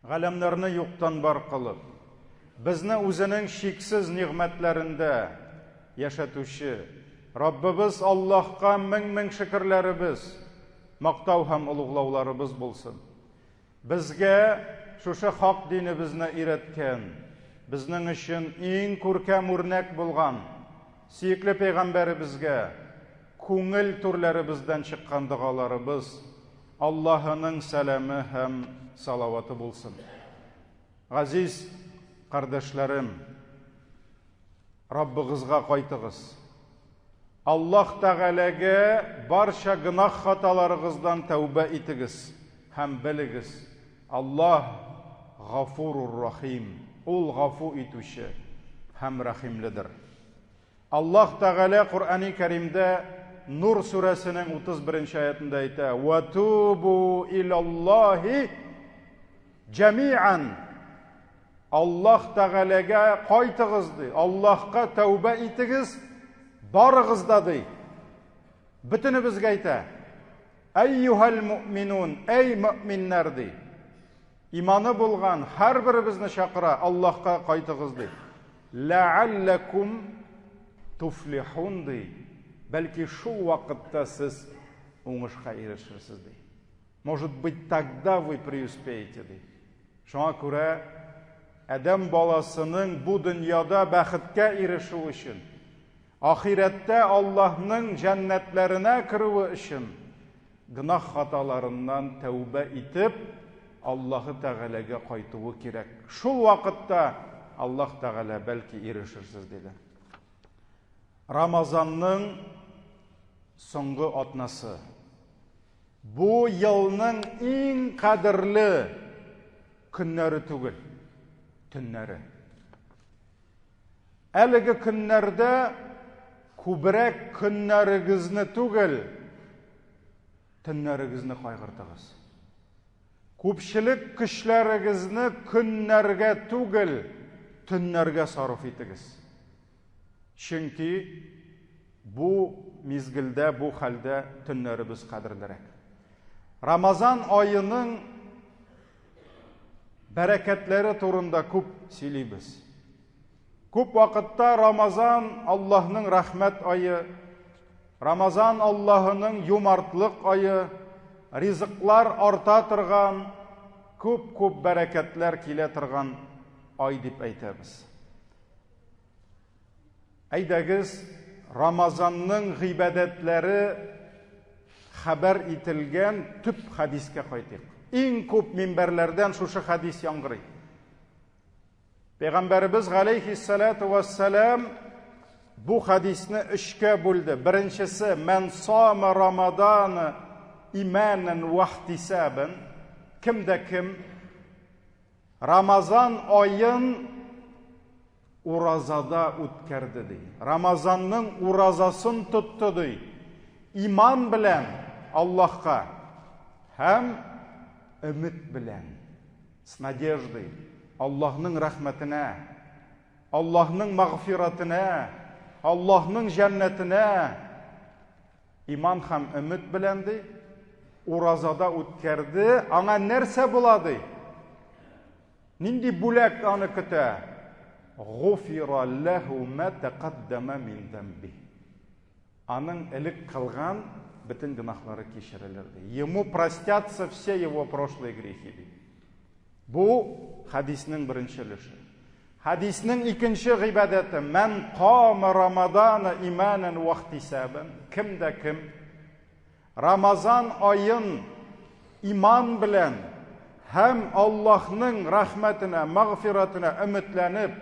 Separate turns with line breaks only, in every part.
Галәмнәрне юктан бар кылып, безне үзенең чиксез нигъмәтләрендә яшәтүче Раббыбыз Аллаһка мең-мең шөкерләребез, мактау һәм олуглауларыбыз булсын. Безгә шушы хак динебезне өйрәткән, безнең өчен иң күркәм үрнәк булган сөекле пәйгамбәребезгә күңел түрләребездән чыккан догаларыбыз, Аллаһының сәламе һәм салаваты булсын. Газиз кардәшләрем, Раббыгызга кайтыгыз. Аллаһ Тәгаләгә барча гөнаһ хаталарыгыздан тәүбә итегез һәм белегез, Аллаһ Гафурур Рахим, Ул гафу итүче һәм рәхимледер. Аллаһ Тәгалә Коръәни Кәримдә Нур сүрәсенең 31 нче аятында әйтә: "Ва тубу илаллаһи җәмиан" Аллаһ Тәгаләгә кайтыгыз ди. Аллаһка тәүбә итегез, барыгыз да ди. Бөтенебезгә әйтә. Әйюһәл муъминун, әй мөэминнәр ди. Иманы булган һәрберебезне чакыра, Аллаһка кайтыгыз ди. Ләалләкум туфлихун ди. Бәлки шул вакытта сез уңышка ирешерсез ди. Может быть, тогда вы преуспеете ди. Шуңа күрә адәм баласының бу дөньяда бәхеткә ирешү өчен, ахирәттә Аллаһның җәннәтләренә керүе өчен гөнаһ хаталарыннан тәүбә итеп, Аллаһы Тәгаләгә кайтуы кирәк. Шул вакытта Аллаһ Тәгалә бәлки ирешерсез диде. Рамазанның соңгы атнасы. Бу елның иң кадерле көннәре түгел, төннәре. Әлеге көннәрдә күбрәк көннәрегезне түгел, төннәрегезне кайгыртыгыз. Күпчелек көчләрегезне көннәргә түгел, төннәргә сарыф итегез. Чөнки бу мизгелдә, бу хәлдә төннәребез кадерлерәк. Рамазан аеның бәрәкәтләре турында күп сөйлибез. Күп вакытта Рамазан Аллаһның рәхмәт ае, Рамазан Аллаһының юмартлык ае, ризыклар арта торган, күп-күп бәрәкәтләр килә торган ай дип әйтәбез. Әйдәгез, Рамазанның гыйбадәтләре хәбәр ителгән төп хәдискә кайтыйк. Иң күп минбәрләрдән шушы хәдис яңгырый. Пәйгамбәребез галәйһиссалату вассалам бу хәдисне өчкә бүлде. Беренчесе, мән сама рамадана иманан вахтисабан, кем дә кем Рамазан аен уразада үткәрде ди. Рамазанның уразасын тотты ди. Иман белән Аллаһка һәм өмет белән, с надеждой, Аллаһның рәхмәтенә, Аллаһның мәгъфиратенә, Аллаһның җәннәтенә иман һәм өмет белән ди, уразада үткәрде, аңа нәрсә була ди? Нинди бүләк аны көтә? Гуфира ләһу ма тәкаддама мин замби. Аның элек кылган бөтен гөнаһлары кичерелер ди. Ему простятся все его прошлые грехи ди. Бу хәдиснең беренче өлеше. Хәдиснең икенче гыйбадәте мән кама рамадана иманан ва ихтисабан. Кем дә кем Рамазан аен иман белән һәм Аллаһның рәхмәтенә, мәгъфиратенә өметләнеп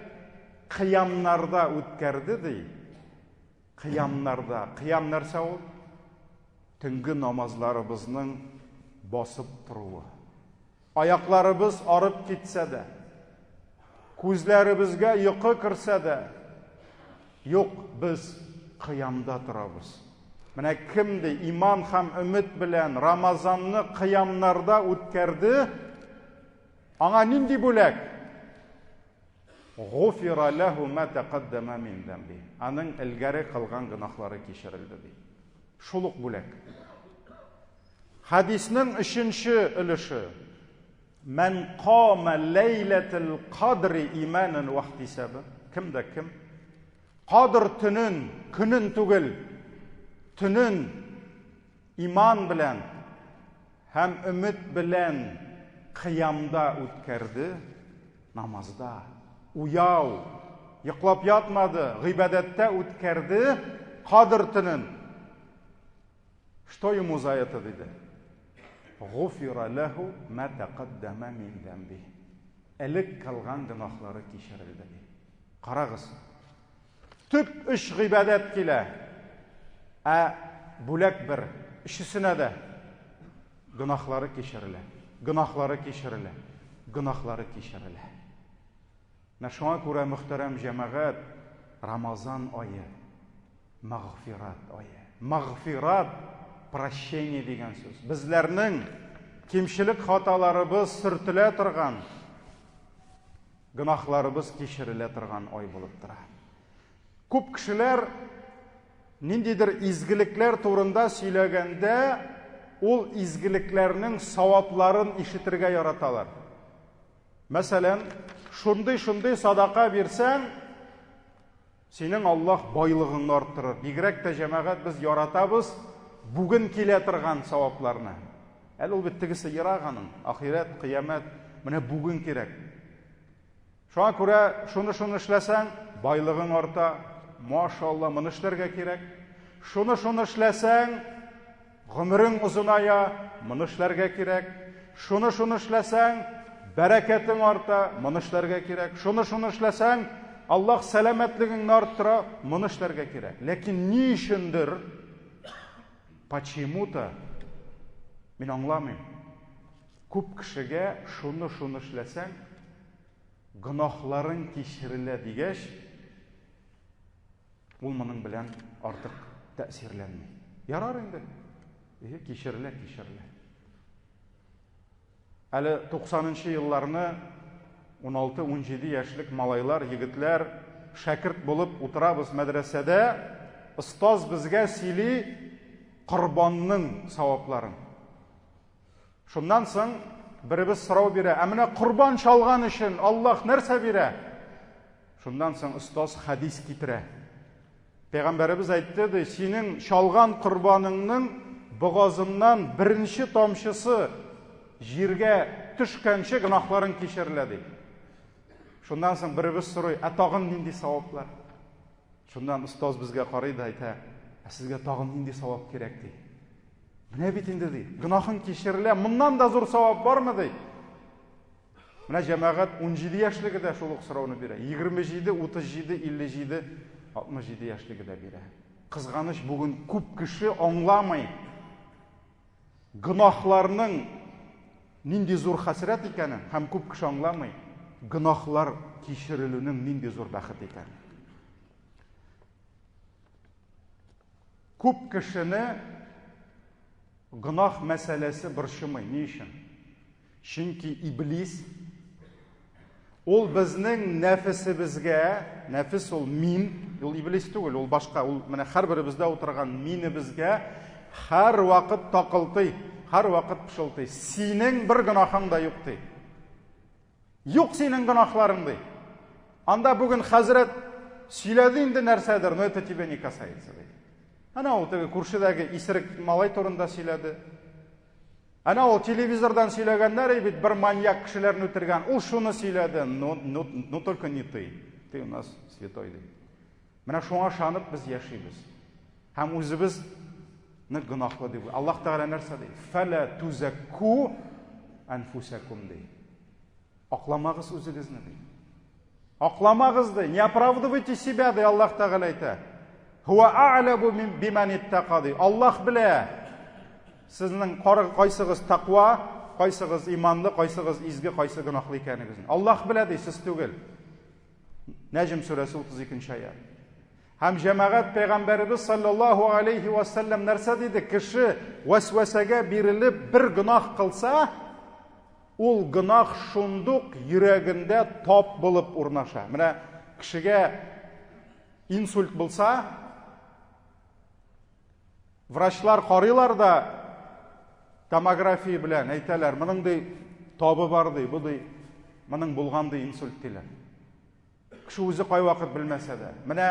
кыямнарда үткәрде ди. Кыямнарда. Кыям нәрсә ул? Төнге намазларыбызның басып торуы. Аякларыбыз арып китсә дә, күзләребезгә йокы керсә дә, юк, без кыямда торабыз. Менә кем ди иман һәм өмет белән Рамазанны кыямнарда үткәрде, аңа нинди бүләк? Гуфира ләһу ма тәкаддама мин замби. Аның элгәре кылган гөнаһлары кичерелде ди. Шул ук бүләк. Хәдиснең өченче өлеше. Мән кама ләйләтел кадри иманан ва ихтисаба. Кем дә кем Кадр төнен, көнен түгел, төнен иман белән һәм өмет белән кыямда үткәрде, намазда, уяу, йоклап ятмады, гыйбадәттә үткәрде Кадр төнен. Что ему за это, диде. Гуфира ләһу ма тәкаддәмә мин дәмби. Элек кылган гөнаһлары кичерелде, ди. Карагыз. Төп өч гыйбадәт килә. Ә бүләк бер. Өчесенә дә гөнаһлары кичерелә. Гөнаһлары кичерелә. Гөнаһлары кичерелә. Менә шуңа күрә, мөхтәрәм җәмәгать, Рамазан ае Мәгъфират ае. Мәгъфират, прощение дигән сүз. Безләрнең кимчелек хаталарыбыз сөртелә торган, гөнаһларыбыз кичерелә торган ай булып тора. Күп кешеләр ниндидер изгелекләр турында сөйләгәндә, ул изгелекләрнең савапларын ишетергә яраталар. Мәсәлән, шундый-шундый садака бирсәң, Синең Аллаһ байлыгыңны арттырыр. Бигрәк тә, җәмәгать, без яратабыз бүген килә торган савапларны. Әле ул бит тегесе ерак аның, ахирәт, кыямәт, менә бүген кирәк. Шуңа күрә шуны-шуны эшләсәң, байлыгың арта. Машалла, моны эшләргә кирәк. Шуны-шуны эшләсәң, Гомерең озыная, моны эшләргә кирәк. Шуны-шуны эшләсәң, бәрәкәтең арта, моны эшләргә кирәк. Шуны-шуны эшләсәң, Аллаһ сәламәтлегеңне арттыра, моны эшләргә кирәк. Ләкин ни өчендер, почему-то, мин аңламыйм, күп кешегә шуны-шуны эшләсәң, гөнаһларың кичерелә дигәч, Ул моның белән артык тәэсирләнми. Ярар инде. Әйе, кичерелә, кичерелә. Әле 90 елларны 16-17 яшьлек малайлар, егетләр шәкерт булып утырабыз мәдрәсәдә. Остаз безгә сөйли корбанның савапларын. Шуннан соң беребез сорау бирә, ә менә корбан чалган өчен Аллаһ нәрсә бирә? Шуннан соң остаз хәдис китерә. Пәйгамбәребез әйтте, ди, синең чалган корбаныңның богазыннан беренче тамчысы җиргә төшкәнче гөнаһларың кичерелә, ди. Шуннан соң беребез сорый, ә тагын нинди саваплар? Шуннан остаз безгә карый да әйтә, ә сезгә тагын нинди савап кирәк, ди. Менә бит инде, ди, гөнаһың кичерелә, моннан да зур савап бармы, ди. Менә җәмәгать 17 яшьлеге дә шул ук сорауны бирә. 27, 37, 57, 67 яшьлеге дә бирә. Кызганыч, бүген күп кеше аңламый гөнаһларның нинди зур хәсрәт икәнен һәм күп кеше аңламый гөнаһлар кичерелүнең нинди зур бәхет икәнен. Күп кешене гөнаһ мәсьәләсе борчымый. Ни өчен? Чөнки иблис ул безнең нәфесебезгә, нәфес ул мин, ул иблис түгел, ул башка, ул менә һәрберебездә утырган минебезгә һәрвакыт такылтый, һәрвакыт пышылтый. Синең бер гөнаһың да юк ди. Юк синең гөнаһларың ди. Анда бүген хәзрәт сөйләде инде нәрсәдер, но это тебя не касается ди. Әнә ул теге күршедәге исерек малай турында сөйләде. Әнә ул телевизордан сөйләгәннәр бит бер маньяк кешеләрне үтергән. Ул шуны сөйләде, но, но, но только не ты. Ты у нас святой ди. Менә шуңа ышанып без яшибез. Һәм үзебез ны гөнаһлы дип. Аллаһ Тәгалә нәрсә ди? Фәлә тузакку анфусакум ди. Акламагыз үзегезне ди. Акламагыз ди. Не оправдывайте себя ди Аллаһ Тәгалә әйтә. Хуа а'лабу биман иттака ди. Аллаһ белә. Сезнең кайсыгыз таква, кайсыгыз иманлы, кайсыгыз изге, кайсы гөнаһлы икәнегезне. Аллаһ белә ди, сез түгел. Нәҗм сүрәсе 32 нче аят. Һәм җәмәгать пәйгамбәребез саллаллаһу алейхи ва саллям нәрсә диде? Кеше вәсвәсәгә бирелеп бер гөнаһ кылса, ул гөнаһ шундук йөрәгендә тап булып урнаша. Менә кешегә инсульт булса, Врачлар карыйлар да томография белән әйтәләр, моның ди Табы бар ди, бу ди, моның булган ди инсульт диләр. Кеше үзе кайвакыт белмәсә дә. Менә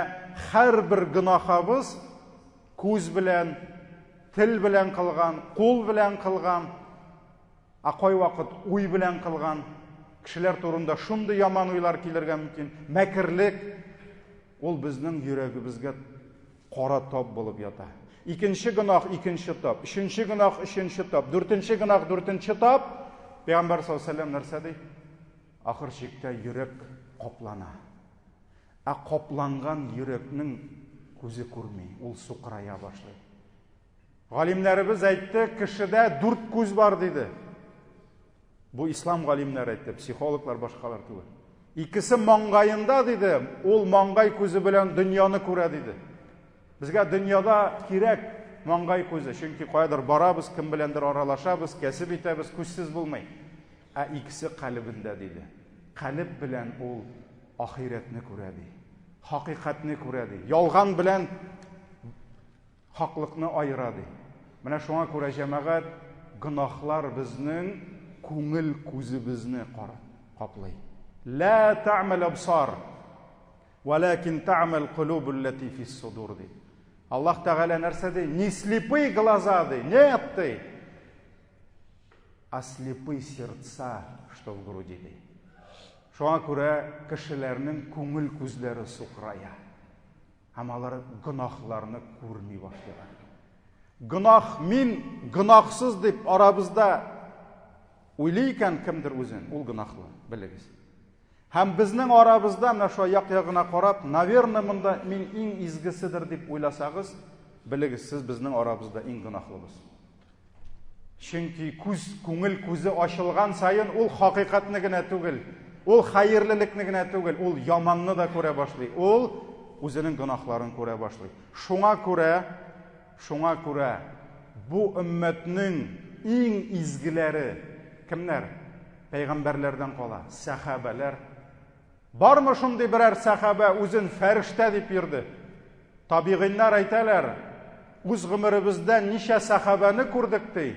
һәрбер гөнаһыбыз күз белән, тел белән кылган, кул белән кылган, ә кайвакыт уй белән кылган кешеләр турында шундый яман уйлар килергә мөмкин. Мәкерлек ул безнең йөрәгебезгә кара тап булып ята. Икенче гөнаһ, икенче тап, өченче гөнаһ, өченче тап, дүртенче гөнаһ, дүртенче тап. Пәйгамбәр саллаллаһу алейһи вәсәлләм нәрсә ди? Ахыр чиктә йөрәк каплана. Ә капланган йөрәкнең күзе күрми, ул сукырая башлый. Галимнәребез әйтте, кешедә дүрт күз бар диде. Бу ислам галимнәре әйтте, психологлар башкалар түгел. Икесе маңгаенда диде, ул маңгай күзе белән дөньяны күрә диде. Безгә дөньяда кирәк маңгай күзе, чөнки каядыр барабыз, кем беләндер аралашабыз, кәсеп итәбез, күзсез булмый. Ә икесе калебендә диде. Калеб белән ул ахирәтне күрә ди. Хакыйкатьне күрә ди. Ялган белән хаклыкны аера ди. Менә шуңа күрә җәмәгать гөнаһлар безнең күңел күзебезне каплый. Ла та'мал абсар, валакин та'мал кулубул лати фис судур ди. Аллаһ Тәгалә нәрсә ди? Не слепые глаза ди, нет ди. А слепы сердца, что в груди ди. Шуңа күрә кешеләрнең күңел күзләре сукырая. Һәм алар гөнаһларны күрми башлыйлар. Гөнаһ мин гөнаһсыз дип арабызда уйлый икән кемдер үзен, ул гөнаһлы, белегез. Һәм безнең арабызда менә шулай як-ягына карап, наверное, монда мин иң изгеседер дип уйласагыз, белегез, сез безнең арабызда иң гөнаһлыбыз. Чөнки күз, күңел күзе ачылган саен ул хакыйкатьне генә түгел, ул хәерлелекне генә түгел, ул яманны да күрә башлый. Ул үзенең гөнаһларын күрә башлый. Шуңа күрә, шуңа күрә бу өммәтнең иң изгеләре кемнәр? Пәйгамбәрләрдән кала, сәхабәләр. Бармы шундый берәр сәхабә үзен фәрештә дип йөрде? Табигыйннар әйтәләр, үз гомеребездә ничә сәхабәне күрдек ди.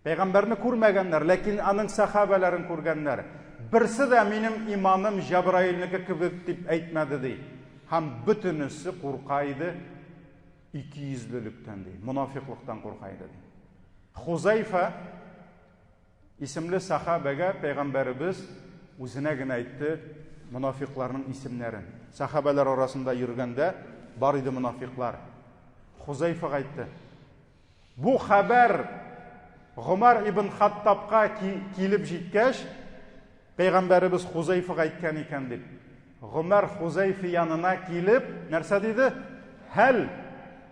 Пәйгамбәрне күрмәгәннәр, ләкин аның сәхабәләрен күргәннәр. Берсе дә минем иманым Җәбраилнеке кебек дип әйтмәде ди. Һәм бөтенесе курка иде икейөзлелектән ди, монафиклыктан курка иде ди. Хузайфа Исемле сәхабәгә пәйгамбәребез үзенә генә әйтте монафикларның исемнәрен. Сәхабәләр арасында йөргәндә бар иде монафиклар. Хузайфага әйтте. Бу хәбәр Гомар ибн Хаттабка килеп җиткәч, пәйгамбәребез Хузайфага әйткән икән дип. Гомар Хузайфа янына килеп, нәрсә диде? Хәл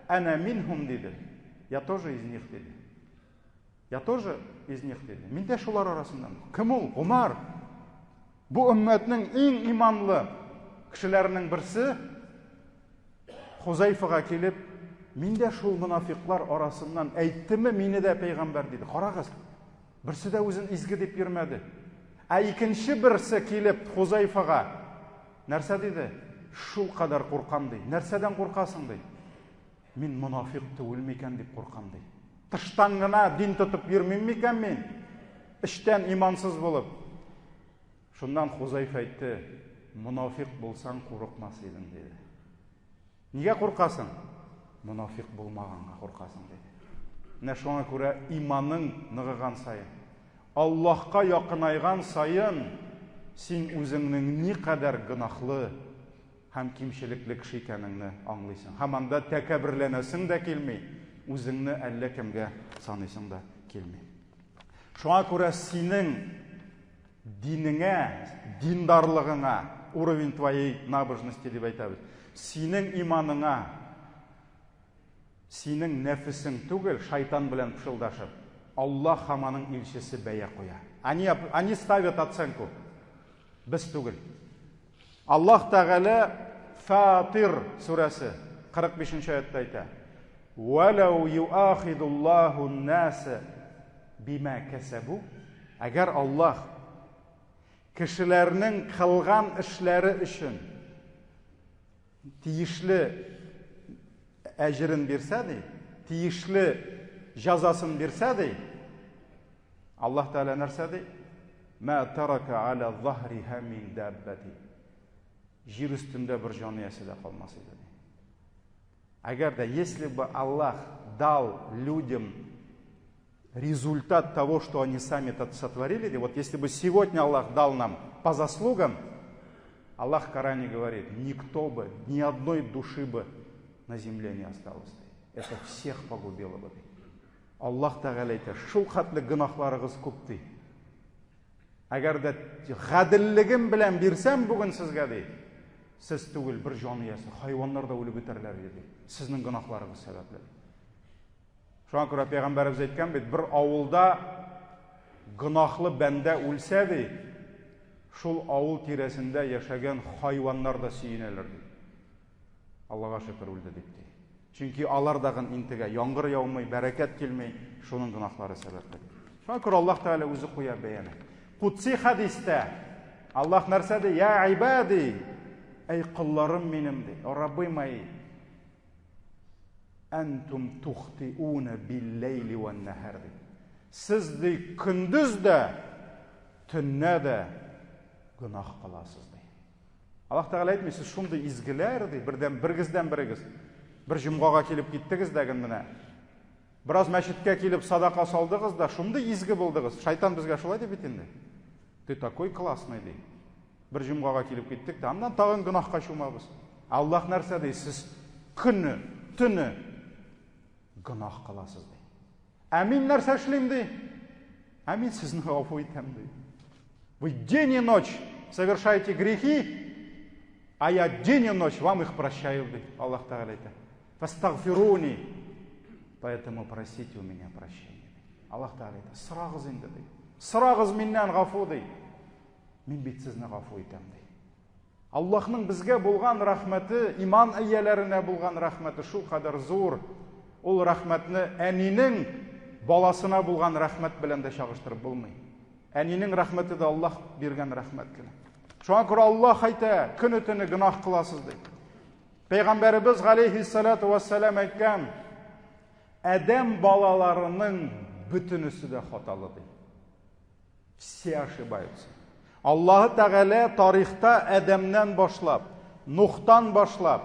әнә минһум диде. Я тоже из них диде. Я тоже из них диде. Мин дә шулар арасыннан. Кем ул? Гомар. Бу өммәтнең иң иманлы кешеләренең берсе Хузайфага килеп, мин дә шул монафиклар арасыннан әйттеме мине дә пәйгамбәр диде. Карагыз, берсе дә үзен изге дип йөрмәде. Ә икенче берсе килеп Хузайфага нәрсә диде? Шул кадәр куркам ди. Нәрсәдән куркасың ди? Мин монафикъ түгел микән дип куркам, ди. Тыштан гына дин тотып йөрмим микән мин? Эчтән имансыз булып. Шуннан Хузайф әйтте, монафикъ булсаң курыкмас идең, диде. Нигә куркасың? Монафикъ булмаганга куркасың, диде. Менә шуңа күрә иманың ныгыган саен, Аллаһка якынайган саен, син үзеңнең никадәр гөнаһлы, һәм кимчелекле кеше икәнеңне аңлыйсың. Һәм анда тәкәбберләнәсең дә килми, үзеңне әллә кемгә саныйсың да килми. Шуңа күрә синең динеңә, диндарлыгыңа, уровень твоей набожности дип әйтәбез, синең иманыңа, синең нәфесең түгел, шайтан белән пышылдашып, Аллаһ һәм аның илчесе бәя куя. Они, они ставят оценку. Без түгел. Аллаһ Тәгалә Фатир сүрәсе 45 нче аятта әйтә. Вәләү юахидуллаһу ан-наса бима касабу. Әгәр Аллаһ кешеләрнең кылган эшләре өчен тиешле әҗерен бирсә ди, тиешле җазасын бирсә ди, Аллаһ Тәгалә нәрсә ди? Ма тарака аля захриха мин даббати. Җир өстендә бер җан иясе дә калмас иде. Әгәр дә, если бы Аллах дал людям результат того, что они сами сотворили, вот если бы сегодня Аллах дал нам по заслугам, Аллах в Коране говорит, никто бы, ни одной души бы на земле не осталось. Это всех погубило бы. Аллаһ Тәгалә әйтә, шул хәтле гөнаһларыгыз күп ди. Әгәр дә гаделлегем белән бирсәм бүген сезгә ди, сез түгел, бер җан иясе, хайваннар да үлеп бетәрләр иде ди. Сезнең гөнаһларыгыз сәбәпле. Шуңа күрә пәйгамбәребез әйткән бит, бер авылда гөнаһлы бәндә үлсә ди, шул авыл тирәсендә яшәгән хайваннар да сөенәләр ди. Аллага шөкер үлде дип ди. Чөнки алар дагын интегә, яңгыр яумый, бәрәкәт килми, шуның гөнаһлары сәбәпле. Шуңа күрә Аллаһ Тәгалә үзе куя бәяне. Кудси хәдистә Аллаһ нәрсә ди? Я ибади, әй колларым минем ди, раббы мои. Әнтум тухтиуна бил-ләйли ван-нахар ди. Сез ди көндез дә, төннә дә гөнаһ кыласыз ди. Аллаһ Тәгалә әйтми, сез шундый изгеләр, ди, бердән бергездән берегез. Бер җомгага килеп киттегез дә менә. Бераз мәчеткә килеп садака салдыгыз да, шундый изге булдыгыз. Шайтан безгә шулай ди бит инде. Ты такой классный, ди. Бер җомгага килеп киттек тә, аннан тагын гөнаһка чумабыз. Аллаһ нәрсә ди? Сез көне, төне гөнаһ кыласыз, ди. Ә мин нәрсә эшлим, ди? Ә мин сезне гафу итәм, ди. Вы день и ночь совершаете грехи, а я день и ночь вам их прощаю, ди. Аллаһ Тәгалә әйтә. Фастагфируни. Поэтому просите у меня прощения. Аллаһ Тәгалә әйтә, сорагыз инде, ди. Сорагыз миннән гафу, ди. Мин бит сезне гафу итәм, ди. Аллаһның безгә булган рәхмәте, иман ияләренә булган рәхмәте шул кадәр зур. Ул рәхмәтне әнинең баласына булган рәхмәт белән дә чагыштырып булмый. Әнинең рәхмәте дә Аллаһ биргән рәхмәт кенә. Шуңа күрә Аллаһ әйтә, көне-төне гөнаһ кыласыз ди. Пәйгамбәребез галәйһиссалату вассалам әйткән, Адәм балаларының бөтенесе дә хаталы ди. Все ошибаются. Аллаһы Тәгалә тарихта Адәмнән башлап, Нухтан башлап,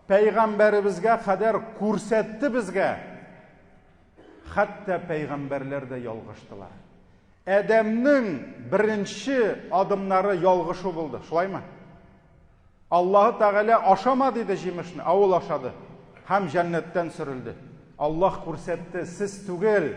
пәйгамбәребезгә кадәр күрсәтте безгә. Хәтта пәйгамбәрләр дә ялгыштылар. Адәмнең беренче адымнары ялгышу булды, шулаймы? Аллаһы Тәгалә ашама диде җимешне, ә ул ашады һәм җәннәттән сөрелде. Аллаһ күрсәтте, сез түгел,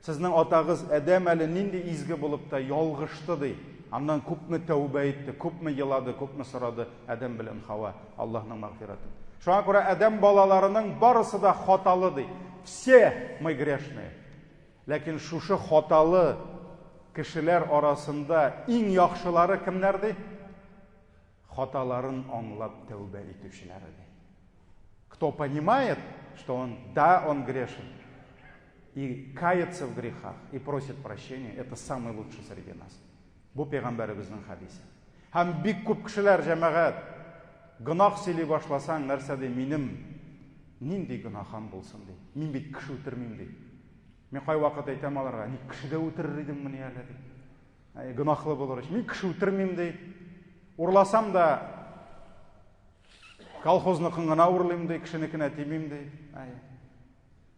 Сезнең атагыз Адәм әле нинди изге булып та ялгышты, ди. Аннан күпме тәүбә итте, күпме елады, күпме сорады Адәм белән Хава Аллаһның мәгъфирәтен. Шуңа күрә Адәм балаларының барысы да хаталы, ди. Все мы грешные. Ләкин шушы хаталы кешеләр арасында иң яхшылары кемнәр, ди? Хаталарын аңлап тәүбә итүчеләре, ди. Кто понимает, что он, да, он грешен, и кается в грехах, и просит прощения, это самый лучший среди нас. Бу пәйгамбәребезнең хәдисе. Һәм бик күп кешеләр, җәмәгать, гөнаһ сөйли башласаң, нәрсә ди, минем нинди гөнаһым булсын ди. Мин бит кеше үтермим ди. Мин кайвакыт әйтәм аларга, ник кеше дә үтерер идеңмени әле ди. Гөнаһлы булыр өчен. Мин кеше үтермим ди. Урласам да колхозныкын гына урлыйм ди, кешенекенә тимим ди.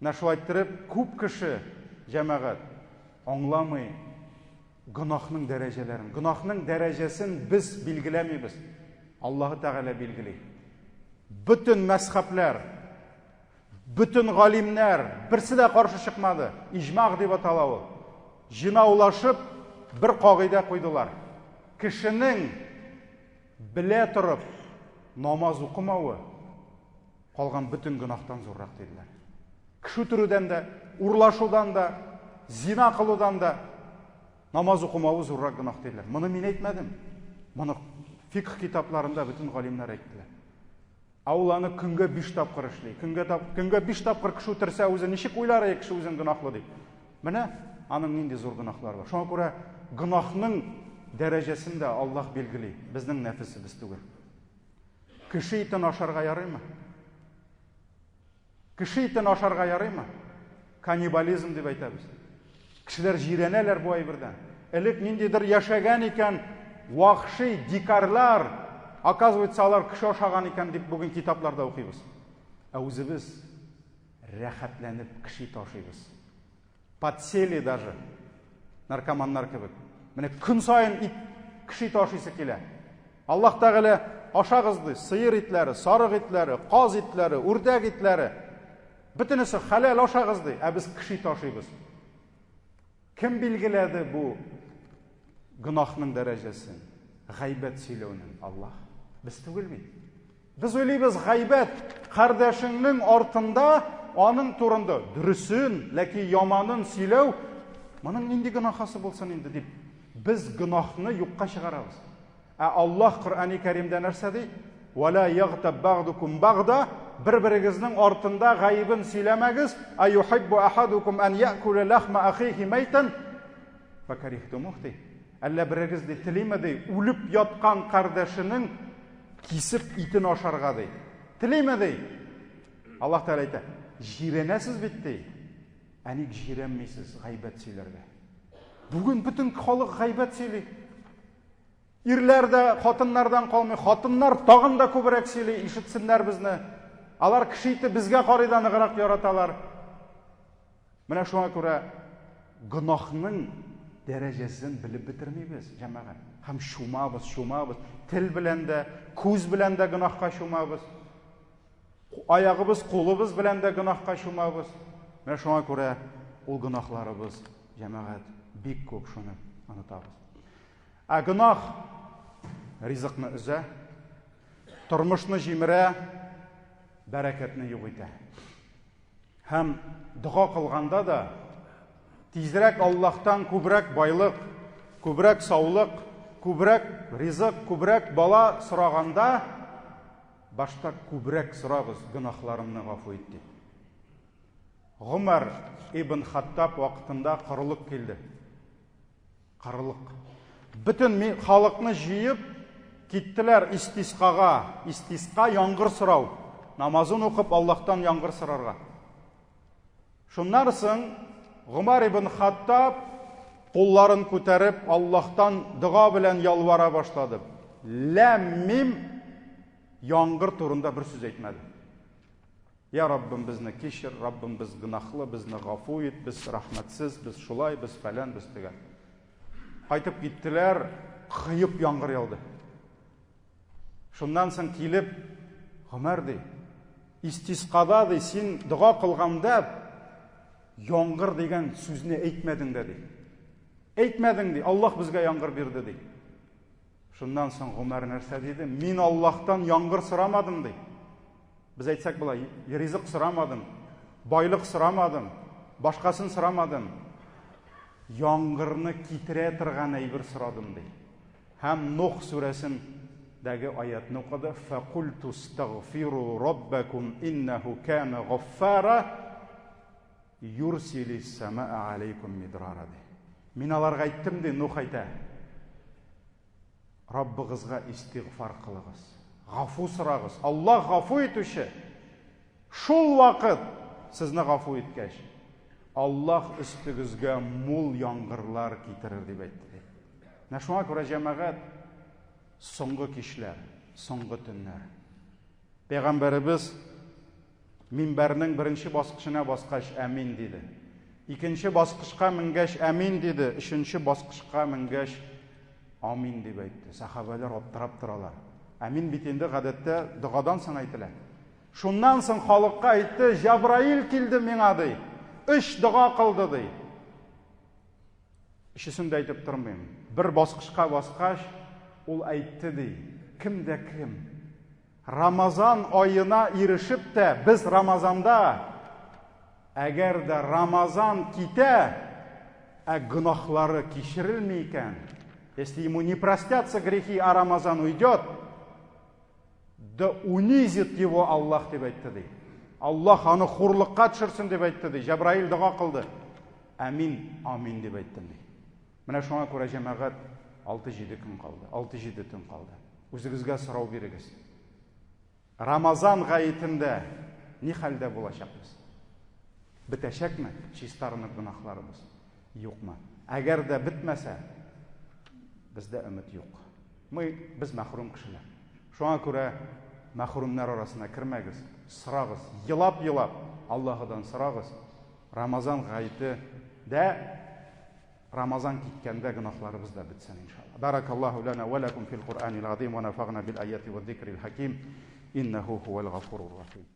Менә шулай иттереп, күп кеше, җәмәгать, аңламый гөнаһның дәрәҗәләрен. Гөнаһның дәрәҗәсен без билгеләмибез. Аллаһы Тәгалә билгели. Бөтен мәзхәбләр, бөтен галимнәр берсе дә каршы чыкмады. Иҗмаг дип атала ул. Җыйнаулашып бер кагыйдә куйдылар. Кешенең белә торып намаз укымавы калган бөтен гөнаһтан зуррак диделәр. Кеше үтерүдән дә, урлашудан да, зина кылудан да намаз укымавы зуррак гөнаһ диделәр. Моны мин әйтмәдем. Моны фикх китапларында бөтен галимнәр әйттеләр. Ә ул аны көнгә 5 тапкыр эшли. Көнгә тап, көнгә 5 тапкыр кеше үтерсә, үзе ничек уйлар ие кеше үзен гөнаһлы дип. Менә аның нинди зур гөнаһлары бар. Шуңа күрә гөнаһның дәрәҗәсен дә Аллаһ билгели, безнең нәфесебез түгел. Кеше итен ашарга ярыймы? Кеше итен ашарга ярыймы? Каннибализм дип әйтәбез. Кешеләр җирәнәләр бу әйбердән. Элек ниндидер яшәгән икән вахши дикарьлар, оказывается, алар кеше ашаган икән дип бүген китапларда укыйбыз. Ә үзебез рәхәтләнеп кеше ите ашыйбыз. Подсели даже наркоманнар кебек. Менә көн саен ит, кеше ите ашыйсы килә. Аллаһ Тәгалә ашагыз ди, сыер итләре, сарык итләре, каз итләре, үрдәк итләре. Бөтенесе хәләл ашагыз ди, ә без кеше ите ашыйбыз. Кем билгеләде бу гөнаһның дәрәҗәсен? Гайбәт сөйләүнең Аллаһ. Без түгел бит. Без уйлыйбыз, гайбәт кардәшеңнең артында аның турында дөресен, ләкин яманын сөйләү, моның нинди гөнаһасы булсын инде дип, без гөнаһны юкка чыгарабыз. Ә Аллаһ Коръәни Кәримдә нәрсә ди? Вала ягтаб багдукум багда, бер-берегезнең артында гаебен сөйләмәгез, аюхиббу ахадукум ан яъкула лахма ахихи майтан факарихтумух ди. Әллә берегез ди телиме ди, үлеп яткан кардәшенең кисеп итен ашарга ди. Телиме ди? Аллаһ Тәгалә әйтә, җирәнәсез бит ди. Ә ник җирәнмисез гайбәт сөйләргә? Бүген бөтен халык гайбәт сөйли. Ирләр дә хатыннардан калмый, хатыннар тагын да күбрәк сөйли, ишетсеннәр безне. Алар кеше ите безгә карый да ныграк яраталар. Менә шуңа күрә гөнаһның дәрәҗәсен белеп бетермибез, җәмәгать. Һәм чумабыз, чумабыз. Тел белән дә, күз белән дә гөнаһка чумабыз. Аягыбыз, кулыбыз белән дә гөнаһка чумабыз. Менә шуңа күрә ул гөнаһларыбыз, җәмәгать, бик күп, шуны онытабыз. Ә гөнаһ ризыкны өзә, тормышны җимерә, бәрәкәтне юк итә. Һәм дога кылганда да тизрәк Аллаһтан күбрәк байлык, күбрәк саулык, күбрәк ризык, күбрәк бала сораганда, башта күбрәк сорагыз, гөнаһларымны гафу ит дип. Гомәр ибн Хаттаб вакытында корылык килде. Корылык. Бөтен халыкны җыеп киттеләр истисқага. Истисқа яңгыр сорау. Намазын укып Аллаһтан яңгыр сорарга. Шуннан соң Гомар ибн Хаттаб кулларын күтәреп Аллаһтан дога белән ялвара башлады. Ләм мим яңгыр турында бер сүз әйтмәде. Я Раббым, безне кичер, Раббым, без гөнаһлы, безне гафу ит, без рәхмәтсез, без шулай, без фәлән, без төгән. Кайтып киттеләр, коеп яңгыр яуды. Шуннан соң килеп, Гомәр ди, истисқада ди, син дога кылганда яңгыр дигән сүзне әйтмәдең дә ди. Әйтмәдең ди, Аллаһ безгә яңгыр бирде ди. Шуннан соң Гомәр нәрсә диде? Мин Аллаһтан яңгыр сорамадым ди. Без әйтсәк болай, ризык сорамадым, байлык сорамадым, башкасын сорамадым. Яңгырны китерә торган әйбер сорадым ди. Һәм Нух сүрәсен дәге аятны укыды. Фәкульту астагфиру раббакум иннаху кана гаффара юрсилис самаа алейкум мидрара ди. Мин аларга әйттем ди, Нух әйтә. Раббыгызга истигъфар кылыгыз. Гафу сорагыз. Аллаһ гафу итүче. Шул вакыт сезне гафу иткәч, Аллаһ өстегезгә мул яңгырлар китерер дип әйтте. Менә шуңа күрә җәмәгать соңгы кичләр, соңгы төннәр. Пәйгамбәребез Минбәрнең беренче баскычына баскач, әмин диде. Икенче баскычка менгәч, әмин диде. Өченче баскычка менгәч, амин дип әйтте. Сәхабәләр аптырап торалар. Әмин бит инде гадәттә догадан соң әйтелә. Шуннан соң халыкка әйтте, Җабраил килде миңа ди. Өч дога кылды ди. Өчесен дә әйтеп тормыйм. Бер баскычка баскач, ул әйтте ди, кем дә кем Рамазан аена ирешеп тә, без Рамазанда, әгәр дә Рамазан китә, ә гөнаһлары кичерелми икән, если ему не простятся грехи, а Рамазан уйдет, да унизит его Аллах дип әйтте ди. Аллаһ аны хурлыкка төшерсен дип әйтте ди. Җәбраил дога кылды. Ә мин амин дип әйттем ди. Менә шуңа күрә җәмәгать 6-7 көн калды, 6-7 төн калды. Үзегезгә сорау бирегез. Рамазан гаетендә ни хәлдә булачакбыз? Бетәчәкме чистарынып гөнаһларыбыз? Юкмы? Әгәр дә бетмәсә, Бездә өмет юк. Мы, без мәхрүм кешеләр. Шуңа күрә мәхрүмнәр арасына кермәгез, сорагыз, елап-елап Аллаһыдан сорагыз. Рамазан гаете дә Рамазан киткәндә гөнаһларыбыз да бетсен иншалла. Баракаллаһу лана ва лакум фил Куръанил азим ва нафагна бил аяти ва зикрил хаким. Иннаху хувал гафурур рахим.